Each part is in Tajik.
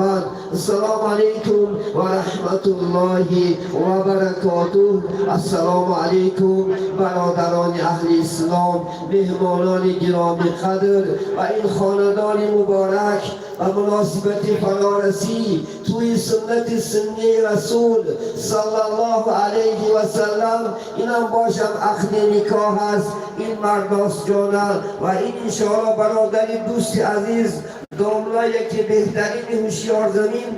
السلام علیکم و رحمت الله و برکاته. السلام علیکم برادران اهل اسلام، مهمانان گرامی قدر و این خاندان مبارک. و مناسبت فرارسی توی سنت سنی رسول صلی الله علیه و سلم، اینم باشم عقد نکاح است. این مرداس جانه و این انشاءالله برادر دوست عزیز домла یکی بهترین هوشیار زمین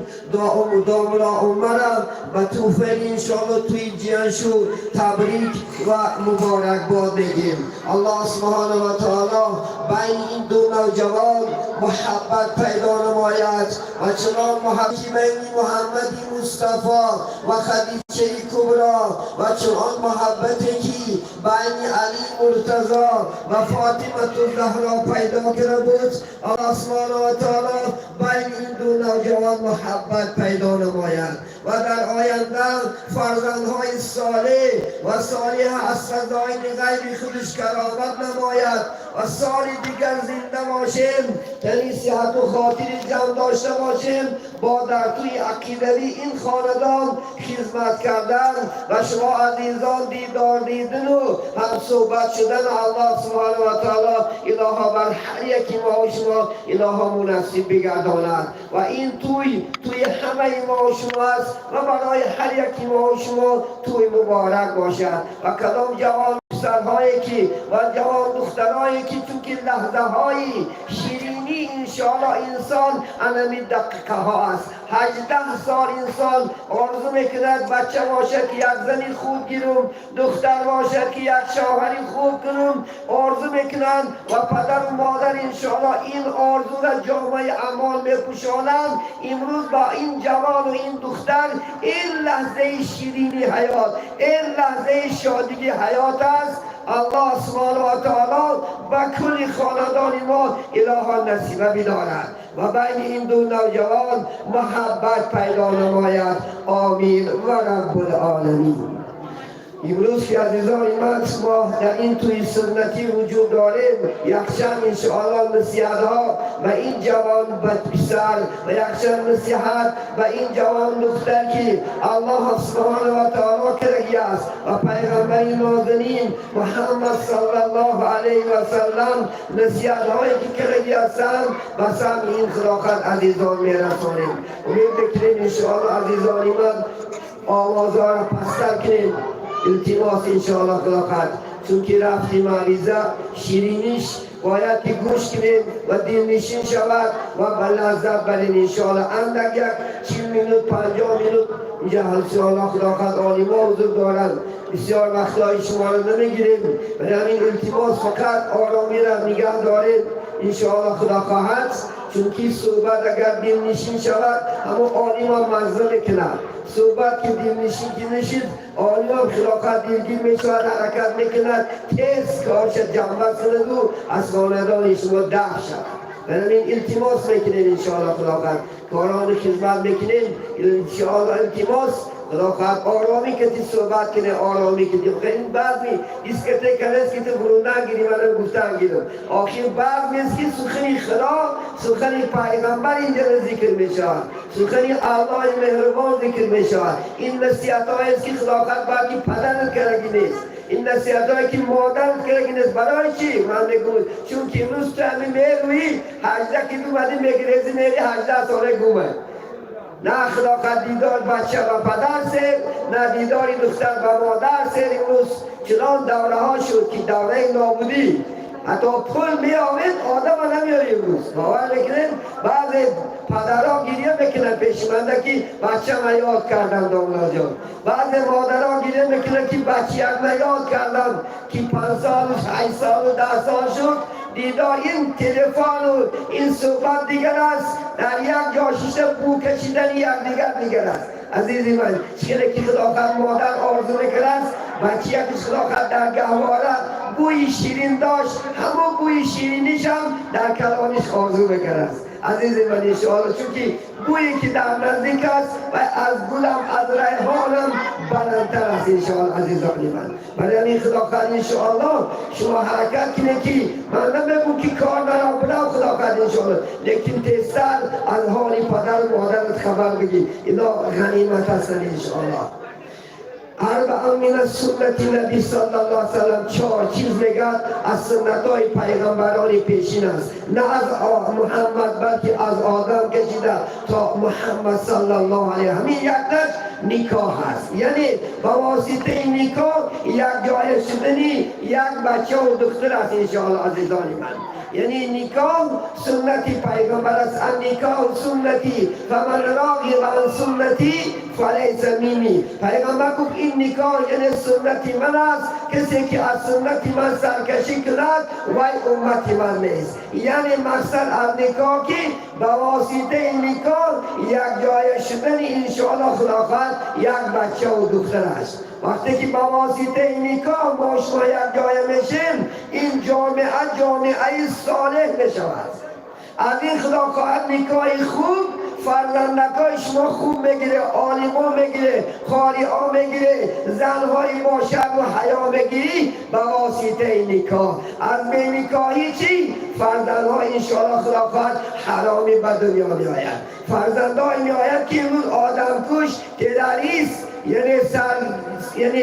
домла عمرم و توفیل انشاءالله توی جیانشو تبریک و مبارک باد بگیم. الله سبحانه و تعالی بین این دو نوجوان محبت پیدا نماید و چنان محبت بین محمد مصطفی و خدیجه کبرا و چنان محبتی که بین علی مرتضی و فاطمه الزهرا پیدا کرده بود، الله سبحانه و تعالی بین این دو نوجوان محبت پیدا نماید و در آینده فرزندهای صالح و صالح از خزاین غیب خودش کرامت نماید و سال دیگر زنده باشیم، یعنی صحت و خاطر جمع داشته باشیم، با در توی عقیدوی این خاندان خدمت کردن و شما عزیزان دیدار دیدن و هم صحبت شدن. الله سبحانه و تعالی الها بر هر یکی ما و شما الها مناسب بگرداند و این توی توی همه ما و شما است و برای هر یکی ما و شما توی مبارک باشد. و کدام جوان پسرهایی که و جوان دخترهایی که تو که لحظه های شیرینی انشاءالله انسان انمی دقیقه ها است. 18 سال انسان آرزو میکند بچه باشد که یک زنی خوب گیرم، دختر باشد که یک شوهری خوب کنم. آرزو میکنند و پدر و مادر انشاءالله این آرزو را جامه اعمال میپوشانند. امروز با این جوان و این دختر این لحظه شیرینی حیات، این لحظه شادی حیات است. الله سبحانه و تعالی به کل خاندان ما الها نصیبه بدارد و بین این دو نوجوان محبت پیدا نماید. آمین و رب العالمین. امروز که عزیزان من، ما در این توی سنتی وجود داریم، یکشن انشاءالله نصیحت ها و این جوان پسر و یکشن نصیحت و این جوان دختر که الله سبحانه و تعالی کرده است و پیغمبر نازنین محمد صلی الله علیه و سلم نصیحت هایی که کرده هستند، به سمع این خلافت عزیزان میرسانیم. امید بکنیم انشاءالله عزیزان من، آوازها را پستر کنیم. التماس انشاءالله خلافت، چون رفتی معریضه شیرینیش باید که گوش کنیم و دلنشین شود و به لذت برین. انشاءالله اندک یک 40 minute، 50 minute اینجا انشاءالله خلافت عالما حضور دارند. بسیار وقتهای شما رو نمیگیریم. برای همین التماس، فقط آرامی را نگه داریم. انشاءالله خدا خواهد، چون که صحبت اگر دلنشین شود، همون عالم هم مزه میکند. صحبت که دلنشین که نشید، عالم هم خلافت دلگیر میشود، حرکت میکند تیز کارش جنبه کند و از خاندان شما دفع شود. برای همین التماس میکنیم. انشاءالله خلافت کاران خدمت میکنیم. انشاءالله التماس، خلافت آرامی که صحبت کنه، آرامی که این بعضی دیسکته کنه که تو بروندن گیری من گفتن گیرم. آخر بعض نیست که سخنی خدا، سخنی پیغمبر اینجا ذکر میشه، سخنی الله مهربان ذکر میشه. این نصیحت است که خلافت باقی پدرت کرگی نیست، این نصیحت هایی که مادرت کرگی نیست. برای چی من میگم؟ چون که امروز تو همین میروی 18 که اومدی میگریزی میری، 18 ساله گومه. نه اخلاق دیدار بچه و پدر سر، نه دیدار دختر و مادر سر. امروز چنان دوره ها شد که دوره نابودی، حتی پول می آمد آدم نمیاری. امروز باور میکنین، بعض پدرها گریه میکنن پیش منده که بچه ما یاد کردن داملا جان. بعض مادرها گریه میکنن که بچه یک ما یاد کردن که 5 سال و 8 سال و 10 سال شد. دیدار این تلفن و این صحبت دیگر است، در یک جا شیشه بو کشیدن یک دیگر دیگر است. عزیزی من، چیزی که خداوند مادر آرزو میکرد، بچه یکش خداوند در گهواره بوی شیرین داشت، همون بوی شیرینیش هم در کلانش آرزو میکرد. Азизи ман, иншоалло, чунки бӯе ки дар наздик аст ва аз гулам, аз райҳонам баландтар аст, иншоалло. Азизони ман, барои ҳамин, худо хоҳад, иншоалло, шумо ҳаракат кунед, ки ман намегӯм ки кор нарав, бирав, худо хоҳад, иншоалло, лекин тезтар аз ҳоли падару модарат хабар бигир. Ино ғанимат ҳастанд, иншоалло. أربع من سنة النبي صلى الله عليه وسلم. چهار چیز میگد از سنت های پیغمبران پیشین است، نه از محمد، بلکه از آدم کشیده تا محمد صلی الله علیه. همین یک نکاح هست، یعنی با واسطه نکاح یک جای شدنی یک بچه و دختر است، انشاءالله. عزیزان من، یعنی نکاح سنت پیغمبر است. النکاح سنتی فمن رغب عن سنتی فلیس منی. پیغمبر گفت این نکاح یعنی سنت من است، کسی که از سنت من سرکشی کند وی امت من نیست. یعنی مقصد از نکاح که با واسطه نکاح یک جای شدن، انشاءالله، خدا خواهد، یک بچه و دختر است. وقتی که با واسطه نکاح ما شما یک جای میشیم، این جامعه جامعه صالح میشود. از این خدا خواهد نکاح خوب فرزندکای شما خوب میگیره، عالما میگیره، قاری ها میگیره، زنهای با شرم و حیا میگیری به واسطه نکاح. از بی نکاحی چی؟ فرزندهای انشاءالله خدا خواهد حرامی به دنیا میآید، فرزندهای میآید که امروز آدم کش، تروریست، یعنی سر، یعنی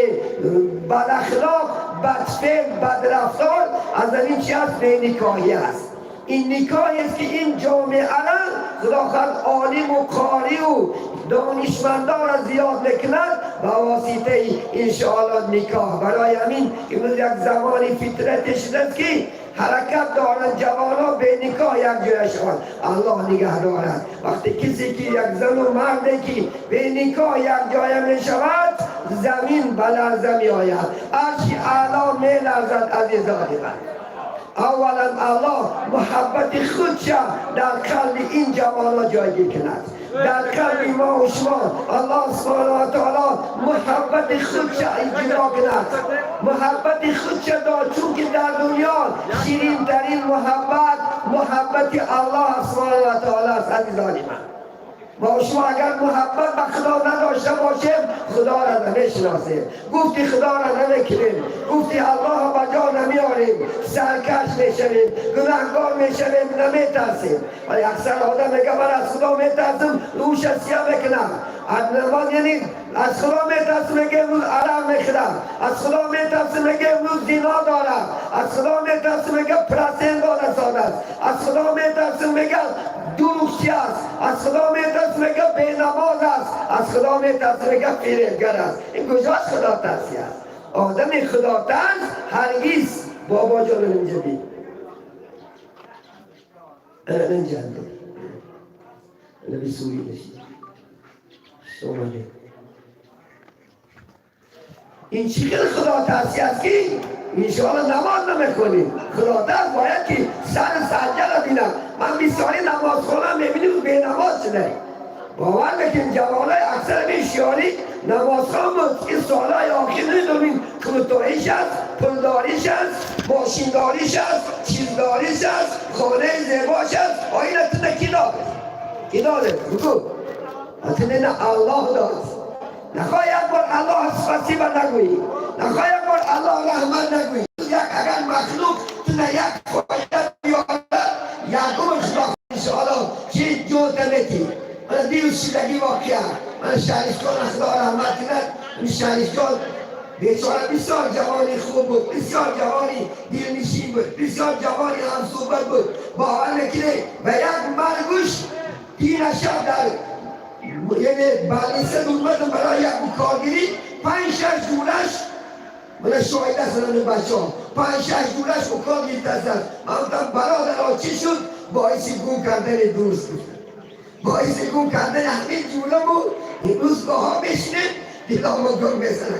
بد اخلاق، بدفعل، بدرفتار. از این چی است؟ بی نکاحی است. این نکاحی است که این جامعه را خدا خواهد عالم و قاری و دانشمندان را زیاد میکند با واسطه انشاءالله نکاح. برای همین امروز یک زمانی فطرت شده است که حرکت دارند جوانها به نکاح یک جای شوند. الله نگه دارد. وقتی کسی که یک زن و مردی که به نکاح یک جای می شود، زمین به لرزه می آید، عرش اعلی می لرزد. عزیزان من، اولا الله محبت خودش در قلب این جوانها جایگیر کند. در قلب ما و شما الله سبحانه و تعالی محبت خودش اجرا کند، محبت خودش داد، چون که در دنیا شیرین ترین محبت محبت الله سبحانه و تعالی است. عزیزان من، ما شما اگر محبت به خدا نداشته باشیم، خدا را نمیشناسیم، گفتی خدا را نمیکنیم، گفتی الله را به جا نمیاریم، سرکش میشویم، گناهگار میشویم، نمیترسیم. ولی اکثر آدم میگه من از خدا میترسم، روش سیاه میکنم از نماز. یعنی از خدا میترسم، میگه امروز عرق میخورم. از خدا میترسم، میگه امروز زنا دارم. از خدا میترسم، میگه процент داده ساده است. از خدا میترسم، میگه دروغچی است. از خدا میترسم، میگه بینماز است. از خدا میترسم، میگه فریبگر است. این کجاست خدا ترسی است؟ آدم خدا ترس هرگز. بابا جان، اینجا بی، اینجا نبی سوری نشید. اومده این چی خدا ترسی است که انشاءالله نماز نمیکنیم؟ خدا ترس باید که سر سجده را بینم. من 20 سالی نماز خونم، میبینیم بی نماز شده. باور بکن، جوانای اکثر می شیاری نماز خوان بود. این سالهای آخر نمیدونیم کوتاهیش است، پولداریش است، ماشینداریش است، چیزداریش است، خانه زیباش است. آینه تو کی داده؟ کی داده؟ بگو. نه، الله داد. نخواه یک بار الله спасибо نگویی، نخواه یک بار الله رحمت نگویی. یک اگر مخلوق تو نه یک فایده بیاره، یکم خدا انشاءالله چی جوت نمیتی. من دیروز شدگی واقعا من شریف جان، خدا رحمت کند، این شریف جان بیچاره بسیار جوانی خوب بود، بسیار جوانی دلنشین بود، بسیار جوانی هم صحبت بود. باور نکنه و یک مرگوش دین شب در یعنی больница اومدم برای یک کارگیری، پنج شش دولش من شاهد هستم، بچه ها، پنج شش دولش و کار گرفته هستن. من گفتم برادر چی شد؟ باعث گم کردن دوست بود، باعث گم کردن همین جوله بود. امروز گاها بشینه دلامو گم بزنه.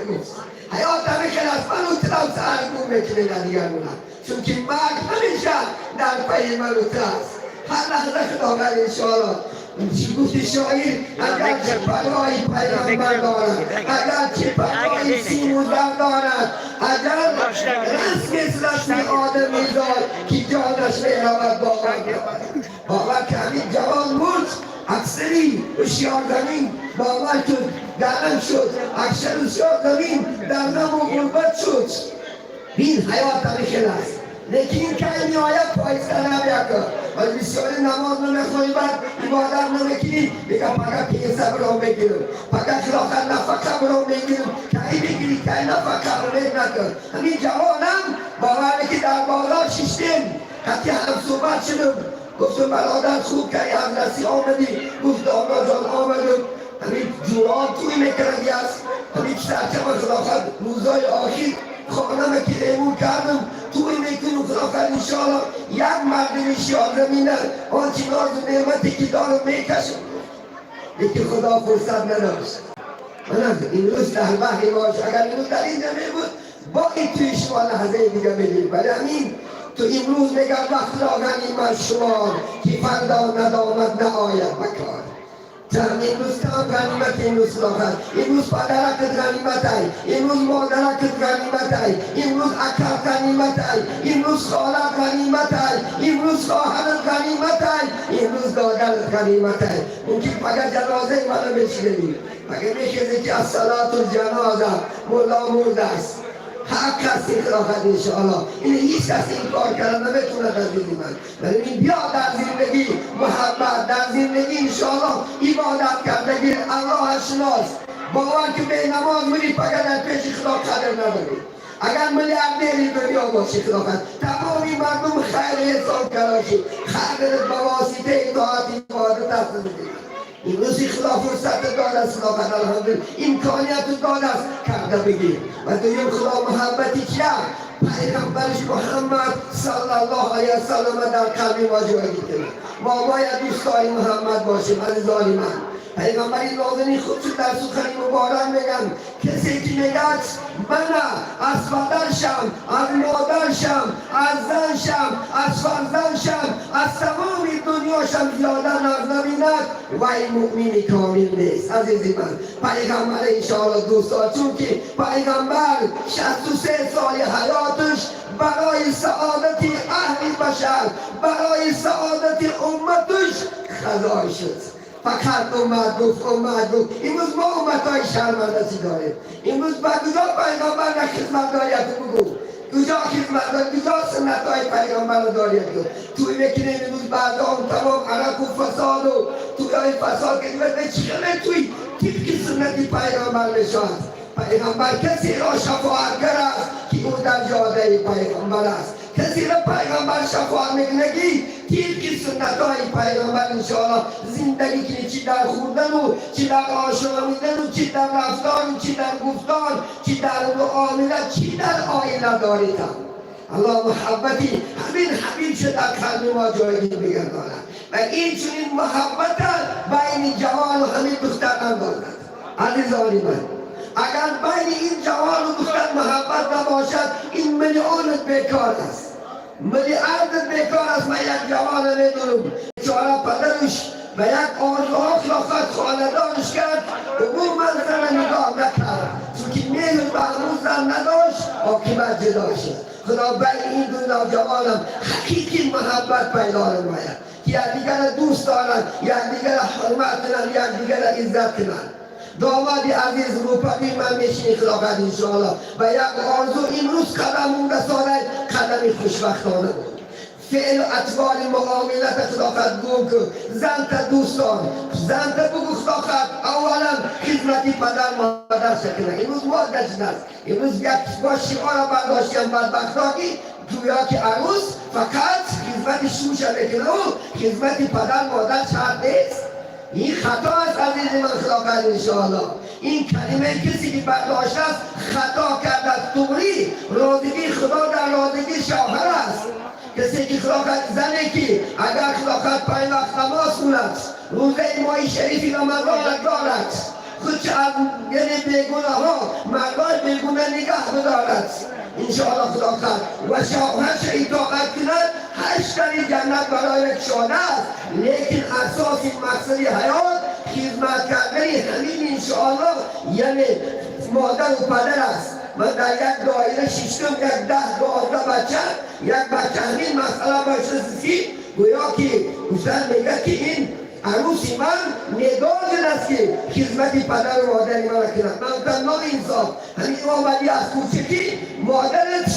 حیات همه خیلی از من و ترم سر گم میکنه دیگر، چون که مرگ همیشه در پی من و است، هر لحظه. خداوند انشاءالله، چی گفتی شاعر؟ اگر چه پروای پیغمبر دارد، اگر چه پروای سیم و زر دارد، اگر رسم رسم آدمی زاد که جانش میرود با آن. باور که همین جوان مرد، اکثری هوشیار زمین باور کرد گرم شد، اکثر هوشیار زمین در غم و غربت شد. این حیات همیشه است. لیکن که میآید پایستر نمیکرد و بسیاری نماز نمیخوانی، بعد عبادت نمیکنی، میگه پگه پیسه برام بگیرم، پگه خلافت نفقه برام بگیرم. کی بگیری؟ کی نفقه امید نکرد. همین جوانم باور که در بازار شیشتیم، وقتی هم صحبت شدم، گفتم برادر خوب که از رسی آمدی؟ گفت دانا جان آمدم، همین جوران توی میکردی است، همین سرچم خلافت روزای آخیر خانم که لیمون کردم توی میکنم. خلافت انشاءالله یک مردم شیار زمینه آنچه ناز و نعمتی که دارم میکشم. لیکن خدا فرصت نداشت. من امروز در وحی باش، اگر امروز در اینجا می بود با این توی شما لحظه دیگه میدید. برای همین تو امروز میگم وقت را غنیمت شمار که فردا ندامت نآید بکار. امروز تمام غنیمت، امروز خداوند، امروز پدرکت غنیمت ای، امروز مادرکت غنیمت ای، امروز اکر غنیمت ای، امروز خاله غنیمت ای، امروز خواهرت غنیمت ای، امروز دادرت غنیمت ای. ممکن پگه جنازه منو بشنوی، پگه میخیزی که الصلاة الجنازه، ملا مرده است. حق هستی خلافت انشاءالله. این هیچ کس این کار کردن نمیتونه عزیز من. ولی این بیا در زندگی محبت، در زندگی انشاءالله عبادت کردگی، الله شناس. باور که به نماز میری پگه در پیش خدا قدر نداری. اگر میلیاردری دنیا باشی، خلافت تمامی مردم خیر حساب کراشی خیر به واسطه اطاعت عبادت است. امروز خدا فرصت داد است، خداوند الحمدلله امکانیت داد است، کرده بگیر. و دویم خدا محبتی که پیغمبرش محمد صلی الله علیه وسلم در قلب ما جای کنه. ما باید دوستای محمد باشیم. عزیزان من، پیغمبر نازنین خودش در سخن مبارک میگن کسی که میگه من از پدرشم، از مادرشم، از زنشم، از فرزندشم، از تمام دنیاشم زیاده ناز نبیند، وی مؤمن کامل نیست. عزیزی من، پیغمبر انشاءالله دوست، چون که پیغمبر 63 سال حیاتش برای سعادت اهل بشر، برای سعادت امتش خضای شد. فقط اومد گفت، اومد گفت. امروز ما امت های شرمندسی داریم. امروز با کجا پیغمبر نه خدمت داریت بگو، کجا خدمت داری؟ کجا سنت های پیغمبر رو داریت گفت؟ توی میکنیم امروز بعد آن تمام عرق و فساد و توی های فساد که به چه توی طبق سنت پیغمبر میشود. پیغمبر کسی را شفاعتگر است که او در جاده پیغمبر است. کسی را پیغمبر شفاعت میکنگی طبق سنت های پیغمبر انشاءالله زندگی کنی، چی در خوردن و چی در آشامیدن و چی در رفتار و چی در گفتار، چی در معامله، چی در آینه داریتم. الله محبتی همین حبیب شد در قلب ما جایگیر بگرداند و این چنین محبت بین جوان و همین دختر اندازد. عزیزان من، اگر بین این جوان و دختر محبت نباشد، این میلیون بیکار است، میلیارد بیکار است. من یک جوان میدونم، چهار پدرش و یک آرزوها خلافت خاندانش کرد و او منظر نگاه نکرد، چون که میل به همون زن نداشت، عاقبت جدا شد. خدا بین این دو نوجوانم حقیقی محبت پیدا نماید که یکدیگر دوست دارند، یکدیگر حرمت کنند، یکدیگر عزت کنند. داماد عزیز، روپوی من میشینی خلافت انشاءالله و یک آرزو امروز قدم اون رسانه قدمی خوشبختانه بود. فعل و اطوار معاملت خلافت گم کن. زن تا دوستان زن تا بگو خلافت اولا خدمتی پدر مادر شکنه. امروز ما است. امروز یک با شعار برداشتیم بدبختاکی گویا که عروس فقط خدمت شوش میکنه و خدمت پدر مادر شرط نیست. این خطا است عزیز من. خلافت انشاءالله این کلمه کسی که برداشته است خطا کرده است. دوری راضگی خدا در راضگی شوهر است. کسی که خلافت زنه که اگر خلافت پنج وقت نماز خوند، روزه ماه شریفی رمضان دارد، خودش از یعنی بیگناه ها مردای بیگناه نگه بدارد انشاءالله خلافت و شوهرش اطاعت کند، هشت جنت برای شانه است. لیکن اساس مقصد حیات خدمت کردن همین انشاءالله یعنی مادر و پدر است. من در یک دایره شیشتم، یک 10 12 بچه، یک بچه همین مسئله باشه. Гӯё ки гуфтан мегӯяд, ки ин арӯси ман недолжен аст, ки хизмати падару модари маро кунад. Ман гуфтам: ноинсоф, ҳамин омадӣ аз кӯча, ки модарат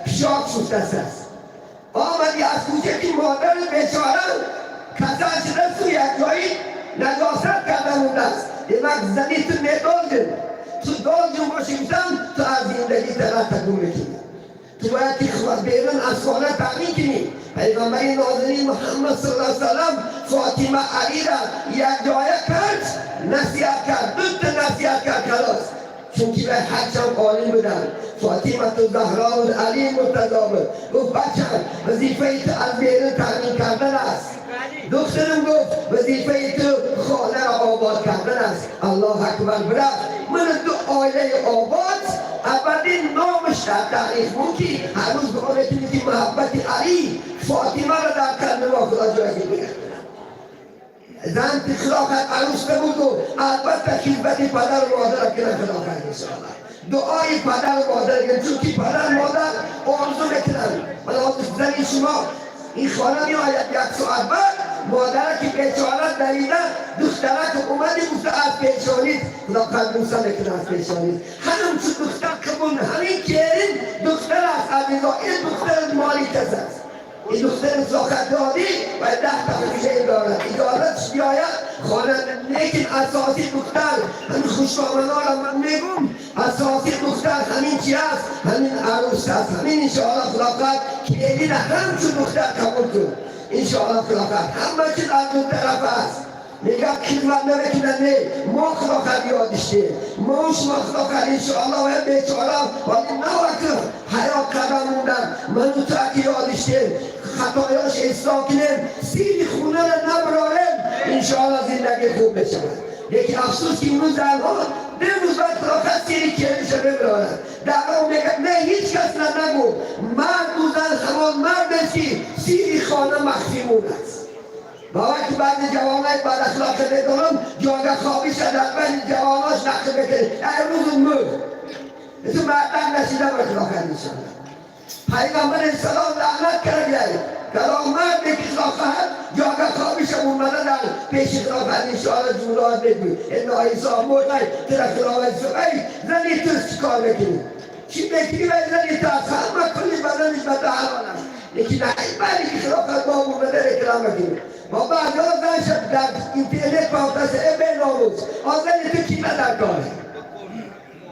пишок шуфтааст аст, омадӣ аз кӯча, ки модари бечора касал шудасту як ҷои наҷосат карда мондааст. Демак, зани ту недолжен, ту должен бошӣ, гуфтам, ту аз зиндагӣ талаб такун мекунӣ. Ту бояд ки берун аз хона таъмин кунӣ. Пайғамбари нозанин Муҳаммад саллаллоҳу алайҳи васаллам Фотима, Алира як ҷоя кард, насиҳат кард, дута насиҳат кард, халос. Чунки вай ҳарчанд олим буданд, Фотимату Заҳро буд, Али Муртазо буд. Гуфт: «Бачам, вазифаи ту аз берун таъмин кардан аст. Духтарам», гуфт, «вазифаи ту хонаро обод кардан аст». Аллоҳу акбар! Бирафт ман ду оилаи обод, аввалин номаш дар таърих буд, ки ҳанӯз дуо мекунем, ки муҳаббати Али Фотимаро дар қалби мо Худо ҷойгир бигардонад. Зан хилофат арӯс набуду албатта хизмати падару модарро кунад. Хилофат, иншоаллоҳ, дуои падару модар, чунки падару модар орзу мекунанд. Ман зани шумо ин хона меояд, як соат баъд модараки бечора давида, духтарак омади, гуфта, аз пешонит Худо қалбуса мекунад, аз пешонит. Ҳамин чу духтар қабул, ҳамин келин духтар аст. Азизо, ин духтар моли кас аст. Ин духтари сохат додӣ ва 10 та хушей дорад, иҷозатш биёяд хона. Лекин асоси духтар ҳамин хушоманора ман мегум, асоси духтар ҳамин чи аст? Ҳамин арӯс аст. Ҳамин, иншоаллоҳ, худоқад келина ҳамчун духтар қабул кун. Иншоаллоҳ, худоқад, ҳама чиз аз ду тараф аст. Мегӯяд, хизмат намекунад. Не, мо худоқад ёдиштем, мо шумо худоқад, иншоаллоҳ, ва бечора вали наваки ҳаёт қадам мондан, ману ту аки ёдиштем, хатоёш ислоҳ кунем, сири хунара набарорем, иншоаллоҳ, зиндагӣ хуб мешавад. Лекин афсӯс, ки имрӯз занҳо 2 рӯз баъд худоқад сири келиша мебарорад. Дар он мегӯяд: «Не, ҳеҷ кас на нагӯ». Марду зан ҳамон мардест, ки сири хона махфӣ мондааст. Баъд ки баъди ҷавонай бадахлоқ медонам, ҷога хобиша дар байни ҷавонош нақл мекунад. Рӯзу мурд ту мардак нашида ба худоқад. Иншоаллоҳ, Пайғамбар салом лаънат карда калом марде ки худо ҷога хобиша омада дар пеши худоқад. Иншоаллоҳ, ҷумлаот мегӯй: ноинсоф мурдай тура худованд. Ай зани ту чикор мекунӣ, чӣ мекунӣ? Вай зани ту аст, ҳама кулли баданиш ба ту ҳалол аст. Лекин баъди ки худоқад бо омада реклама кунӣ, ва баъдҳо занша дар интернет пафтаса: «Э беномус, озани ту ки дар коре?»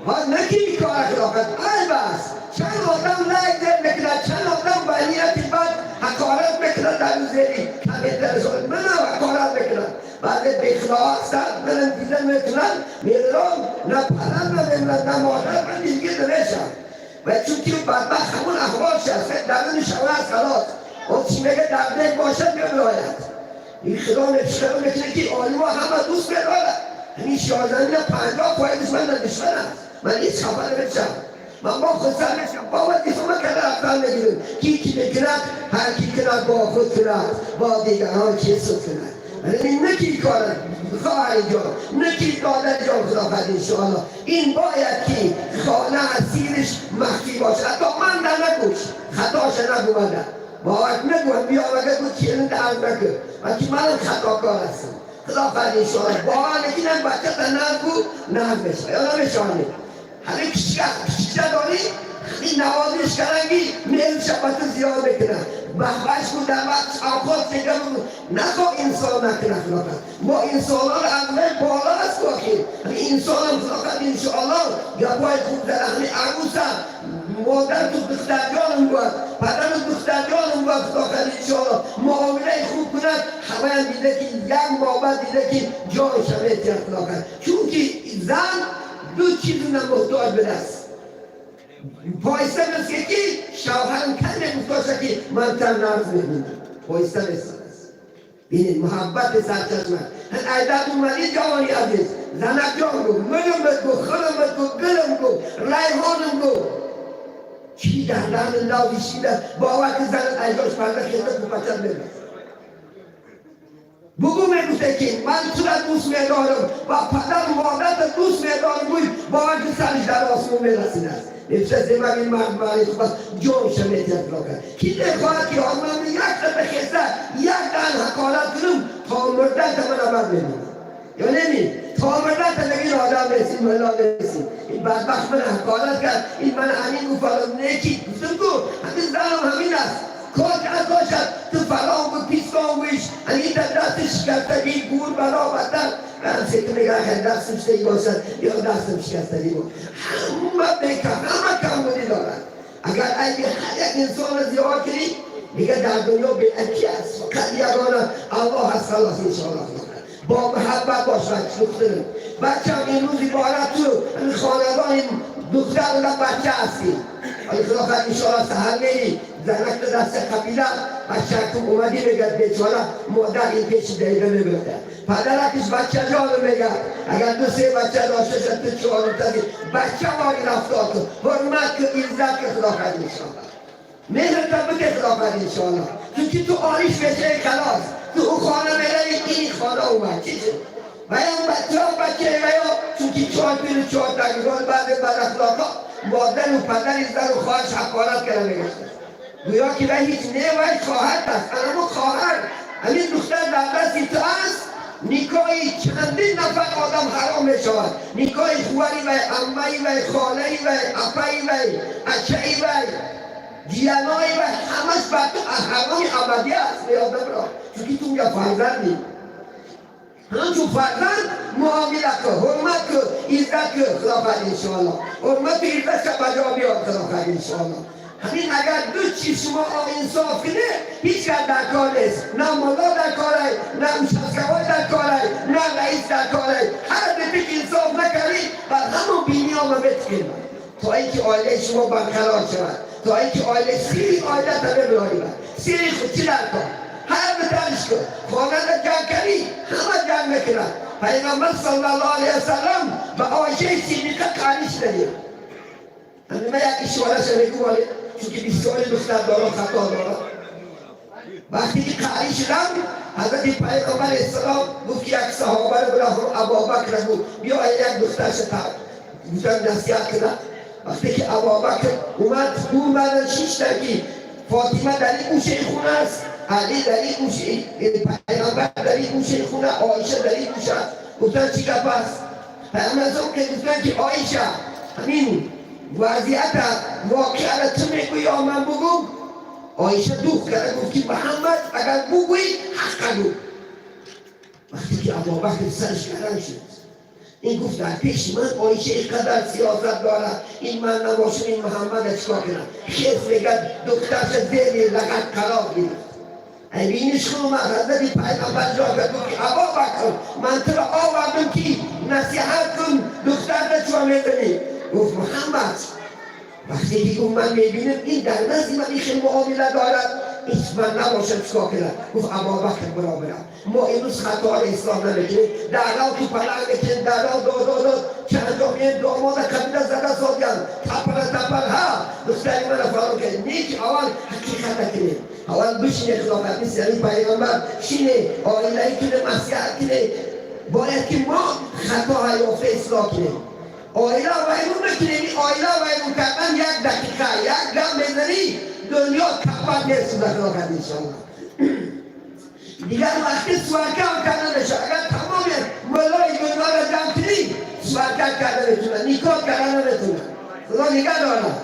Ва наки кора худоқад айб аст. Чанд одам лайк зер мекунад, чанд одам ба нияти бад ҳақорат мекунад дар зери комментарияшон. Манам ҳақорат мекунад, баъзе бехудо ҳастанд, манам дида мекунанд, мерам, на падар намемонад, на модар, ман дилгир намешам. Ва чунки бадбахт ҳамон аҳволш аст, даруни шава аст, халос. Он чӣ мега, дар дек бошад, мебирояд. Ин худо мепишкара мекунад, ки олимо ҳама дӯст медорад. Ҳамин шиёзамина 50%-ш ман душман аст. Ман ҳеҷ хафа намешам, ман бо хурсанд мешам, бо вазифа ма карда рафтан мегирем. Ки ки мекунад, ҳар ки кунад, бо худ кунад, бо дигарон чӣ суд кунад? Вале наки кора, хоҳари ҷон, наки додари ҷон, худофад, иншоаллоҳ, ин бояд ки хона сириш махфӣ бошад. Ҳатто ман дар нагӯш, хатоша нагӯ, манда бовар нагӯ, биёмага гӯ, келин дард накун, балки манам хатокор ҳастам. Худофад, иншоаллоҳ, бовар лекинам бачата нагӯ, наз мешавад ё намешавад. Ҳамин кичика кичикча дорӣ, ин навозиш каранги меҳру шафқату зиёд мекунад. Бахбаш ку, дар вақт авқот фикр нахо инсон накунад. Худоқад, мо инсонҳоро аз вай боло аст. Охир инсонам, худоқад, иншоаллоҳ, гапҳои хуб дар ҳамин арӯса, модару духтарҷонам бояд, падару духтарҷонам бояд, худоқад, иншоаллоҳ, муомилаи хуб кунад. Ҳамаям дида, ки як моҳ баъд дида, ки ҷонша метиҳад, худоқад. Чунки зан ду чизуна муҳтоҷ будааст. Поиста мисли ки шавҳарам каме гуфтоша, ки ман тар нағз мебинам, поиста месонад. Бинед, муҳаббати сарчашма. Айдат омадӣ, ҷавони азиз, занакҷон гу, мулумат гу, хулумат гу, гулум гу, райҳонум гу, чӣ дар дарни лави шида, бовар ки занат айдош парда хелда купачат мебарад. Бугу, мегуфте, ки ман тура дӯст медорам ва падару модарта дӯст медорам, гӯй, бовар ки сариш дар осмон мерасидааст. мефтазимам ин мард мари хуб аст, ҷонша метиҳад. Худо ки мехоҳад, ки ман як дақиқа хеста, як дан ҳақорат кунам, то мурдан та мана бад мебинад ё неми, то мурдан та мегин одам нест, ин мулло нест, ин бадбахт мана ҳақорат кард, ин мана ҳамин гуфт, фалон. Неки гуфтам ку, ҳамин занам ҳамин аст. Кор аз бошад, ту фалон буд, пистон буиш, ҳамин дар дасти шикастагӣ гур баробардар. Ҳамсето мега, агар дастам шикастагӣ бошад ё дастам шикастагӣ буд. Ҳама бека, ҳама камбудӣ дорад. Агар айби ҳар як инсонро зиёд кунӣ, мега, дар дунё беайб аст? Фақат ягона Аллоҳ аст, халос. Иншоаллоҳ, бо муҳаббат бошад. Духтарам, бачам, имрӯз иборат ту ҳамин хонадони духтар ва бача ҳастӣ. Вале худо хоҳад, иншоаллоҳ, саҳар мери, занак даста қабила бачакум омадӣ, мегӯяд, бечора модар ин пеши дида мебурда, падаракиш бачаҷону мегӯяд. Агар ду се бача дошта шад, ту чорумтази бача вори рафтор кун, ҳурмат кун, иззат кун. Худо хоҳад, иншоаллоҳ, меҳрта бите. Худо хоҳад, иншоаллоҳ, чунки ту ориш мешавӣ, халос. Ту ӯ хона меравӣ, ин хона омад, чӣ шуд? Ваям бачаам бачаи ваё, чунки чор пиру чор тагирон. Баъзе бадахлоқо модару падари зану хоҳарш ҳақорат карда мегаштанд, гӯё ки вай ҳеҷ не, вай хоҳар аст. Анамо хоҳар, ҳамин духтар дар дасти ту аст. Никоҳи чандин нафар одам ҳаром мешавад: никоҳи хувари вай, аммаи вай, холаи вай, апаи вай, ачаи вай, ҷиянои вай, ҳамаш ба ту ҳароми абадӣ аст. Меёдамро, чунки ту унҷа фарзандӣ, ҳамчун фарзанд муомила кун, ҳурмат кун, иззат кун. Худо хоҳад, иншоаллоҳ, ҳурмату иззатша ба ҷо биёр. Худо хоҳад, иншоаллоҳ, ҳамин агар ду чиз шумо инсоф кунед, ҳеҷ кас дар кор нест. На мулло дар корай, на участковой дар корай, на раис дар корай. Ҳар дупи инсоф накардӣ, бар ҳамон бини ома бетикем, то ин ки оилаи шумо барқарор шавад, то ин ки оила сири оилата бибирорӣ, сири худ чӣ дар кор. Ҳар битариш кун, хонада ҷанг кардӣ, ҳама ҷанг мекунад. Пайғамбар саллаллоҳу алайҳи васаллам ба Оишаи Сиддиқа қариш дадем. Ҳамин як ишораша мегӯ, чунки бисёри духтардорон хато дорад. Вақте ки қарӣ шудам, ҳазрати пайғамбар алайҳиссалом гуфт, ки як саҳобаро бираҳм, Абобакра гуфт, биё, як духтарша гуфтам насиҳат кунад. Вақте ки Абобакр омад, омадан шиштан, ки Фотима дар ин гӯшаи хона аст, Али дар ин гӯшаи, пайғамбар дар ин гӯшаи хона, Оиша дар ин гӯша аст. Гуфтан, чӣ гап аст? Пайғамбар ки гуфтан, ки Оиша, ҳамин вазъията, воқеаро ту мегӯӣ ё ман бугӯм? Оиша дух карда гуфт, ки Муҳаммад, агар бугӯӣ, ҳаққа гӯ. Вақте ки Абубакр сараш гарам шуд, ин гуфт, дар пеши ман Оиша ин қадар сиёсат дорад, ин ман набошам, ин Муҳаммада чикор кунам? Хес мегӯяд, духтарша зери лағат қарор гирифт. Айбиниш омад, ҳазрати пайғамбар ҷо кард, гуфт, ки Абубакр, ман туро овардам, ки насиҳат кун, духтарта чӯ мезанӣ? Гуфт, Муҳаммад, вақте ки гуфт, ман мебинам, ин дар назди ман ин хел муомила дорад, ҳеҷ ман набошам, чикор кунам? Гуфт, Абобакр, баробара мо имрӯз хаторо ислоҳ намекунем, дарав ту паланг мекунем, дарав дододод чандо меем, домода қабила зада содган, тапара тапар, ҳа, духтари мана фалон кард. Неки аввал ҳақиқата кунем, аввал бишине, худоқад, мисли ҳамин пайғамбар шине, оилаи куне, маслиҳат куне. Бояд ки мо хатоҳа ёфта ислоҳ кунем, оила вайрон накунем. Ин оила вайрон кардан як дақиқа, як гам мезанӣ, дунё капак месӯзад. Худоқад, иншоаллоҳ, дигар вақти сварка ҳам карда мешавад. Агар тамоми муллои дунёро ҷамъ кунӣ, сварка карда метавонад, никоҳ карда наметавонад. Худо нигаҳ дорад.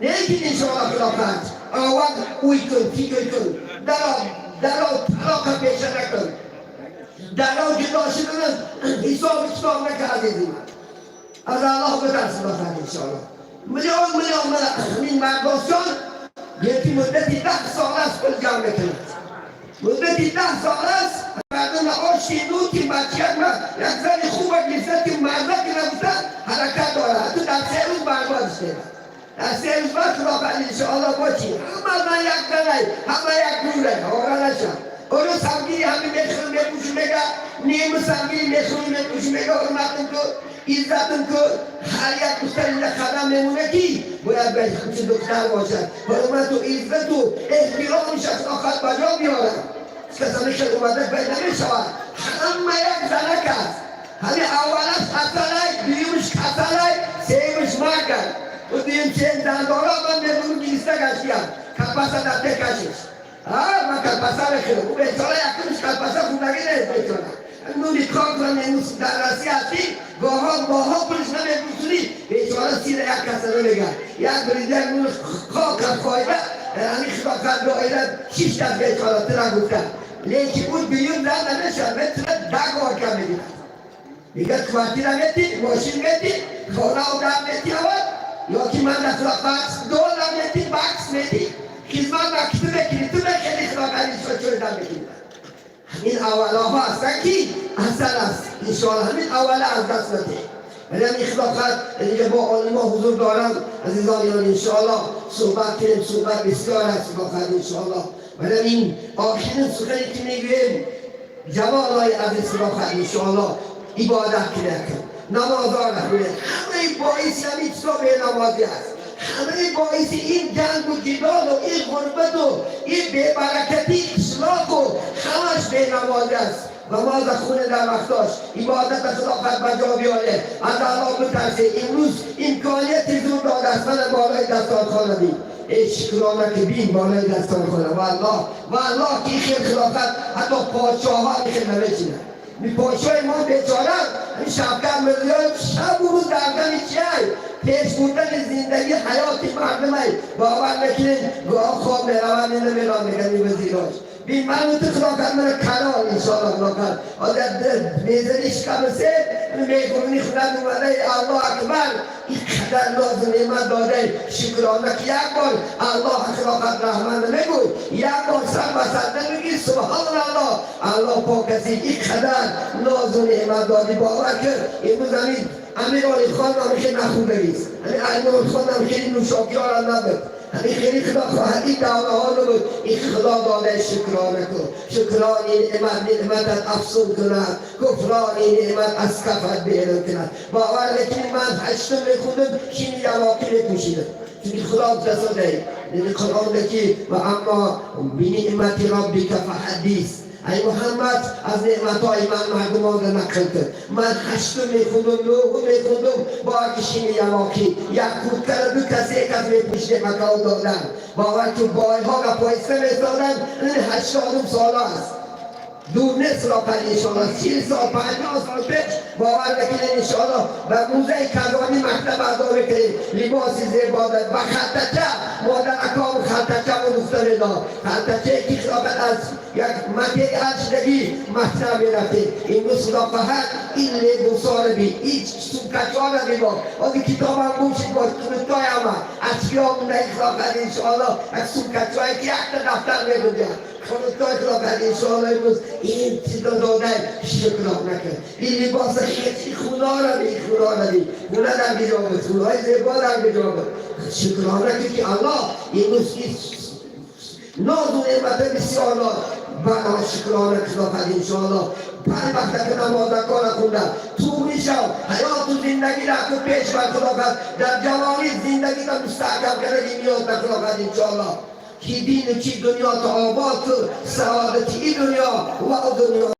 Лекин иншоаллоҳ, худоқад, аввал уй кун, фикр кун, даро даро талоқа пеша накун, даро ҷудо шудан ҳисоби китоб накун. Азизи ман, аз Аллоҳ битарс. Худоқад, иншоаллоҳ, миллион миллион ҳамин мардосон ки муддати 10 сол аст пул ҷамъ мекунад, муддати 10 сол аст мардум оши ки бачияк як зани хуба гирифта, ки марда ки нагуфта ҳаракат дорад, ту дар 3 рӯз барбодш мебар. Дар 3 рӯз баъд, худоқад, иншоаллоҳ, бо чи ҳама зан як занай, ҳама як нурай, ҳора наша. Ору самгири ҳами мехӯрм, мепӯшм, мега, нему самгири мехӯрм, мепӯшм, мега, ҳурматм ку, иззатм ку. Ҳар як духтар инҷа қадам мемона, ки бояд ба ҳамчун духтар бошад, ҳурмату иззату эҳтироми шахсохат ба ҷо биёрад. Касами хел омада бай намешавад. Ҳама як занак аст. Ҳами аввалаш асалай, дуюмаш касалай, сеюмаш маргай. У дуюм чен зандора ман мебуру гириста гаштиям. Колбаса дар текашиш. Ман колбаса мехӯрам. У бечора якумш колбаса хӯрдагӣ нест бечора. Нуни кокро менус дар Россия ҳастӣ, гоҳо моҳо пулш намепурсунӣ, бечора сира як каса намегӯяд. Як бридер нунш хок аз фоида, ҳамин хилофат доира шиш кас бечора тира гуфта. Лекин ӯ дуюм зан намешавад, метавонад 10 бор кам мегирад. Мегӯяд, квартира мети, мошин мети, хонау дар мети аввал, ё ки ман дар бакс доллар мети, бакс мети, хизмат ки ту мекунӣ, ту мекунӣ, хилофат чой мекунӣ. Ҳамин аввалоҳо ҳастанд, ки асар аст. Иншоалло, ҳамин аввала аз даст надиҳ. Вале ҳамин хилофат дига бо олимо ҳузур дорам, азизон, иншоалло суҳбат кунем, суҳбат бисёр аст, хилофат иншоалло. Вале ин охирин сухане ки мегӯем, ҷавонои азиз, хилофат иншоалло, ибодат кунед, намозҳоро хунед. Ҳамаи боиси ҳамин чизо бенамозӣ аст. Ҳамаи боиси ин ҷангу ҷидолу ин ғурбату ин бебаракатии қишлоқу ҳамаш бенамозӣ аст. Намоз хуне дар вақтош, ибодат хилофат ба ҷо биёре, аз Аллоҳ битарсе. Имрӯз имконияти зур додааст. Мана болои дастархона бин, эй шукрона ки бин болои дастархона. Валлоҳ, валлоҳ, ки хел хилофат ҳатто подшоҳҳо хел намечинанд. Подшоҳи мо бечора Шавкат Мирзиёев шабу рӯз дар ғами чиай? Пеш бурдани зиндагӣ, ҳаёти мардумай. Бовар мекунед, гоҳ хоб меравад, намерам, мегани вазирош бин ману ту хилофат мана калон иншоалло. Хилофат ҳозир мезани шикамасе мехӯрни худат омадаи. Аллоҳ акбар, ин қадар нозу неъмат додаи, шукрона ки як бор Аллоҳ хилофат раҳмат намегӯй, як бор сар ба сар намегӣ, субҳоналлоҳ, Аллоҳ пок аси, ин қадар нозу неъмат додӣ. Бовар кун, имрӯз ҳамин Амир Олихон ҳам хеле нахӯрдагист, ҳамин Амир Олихон ҳам хеле нӯшокиёра набуд, ҳамин хеле худо хоҳад ин давраҳо набуд. Ин худо додаи, шукрона кун. Шукрони неъмат неъматат афзун кунад, куфрони неъмат аз кафат берун кунад. Бовар мекунӣ, ман ҳаштум мехӯндам, шини ялоқӣ мепӯшидам, чунки худо гуфтасодай Қуръонда ки وأما بنعمة ربك فحدث. Ай Муҳаммад, аз неъматҳои ман мардумонро нақл кун. Ман ҳаштум мехӯндум, нӯҳум мехӯндум, бо кишини ялоқӣ, як курткара ду кас, се кас мепӯшидем, акао додан. Бовар ки бойҳо га поиста местоданд. Ин 80-ум сола аст, дур нест роқал иншоалло, 40 сол, 50 сол пеш. Бовар мекунед, иншоалло, ба музеи казони мактаб адо мекунед, либоси зебо ба халтача, модараком халтачамо духта медод, халтачае ки хилофат аз як материал шудагӣ мактаб мерафтем. Имрӯз худо хоҳад ин лебосҳоро би, ин сумкачҳоро бибо, ҳозир китобам бушид бо кнуткои ҳама ачкиҳо мондаи, хилофат иншоалло, як сумкачҳое ки якта дафтар мегунҷад, кнуткои хилофат иншоалло. Имрӯз ин чизо додай, шукрона кун. Ин либоса хечи хунора би, хунора би, хуна дар биҷо буд, хунаҳои зебо дар биҷо буд. Шукрона кун, ки Аллоҳ имрӯз нозу неъмата бисёр дод. Бана шукрона хилофат иншоалло. Панҷ вақта ки намозакора хунда туғри шав, ҳаёту зиндагира ку пеш бар, хилофат дар ҷавонӣ зиндагита мустаҳкам кардаги ниёз ба хилофат иншоалло, ки дину чи дунёто обод ку, саодати и дунё ва дунё.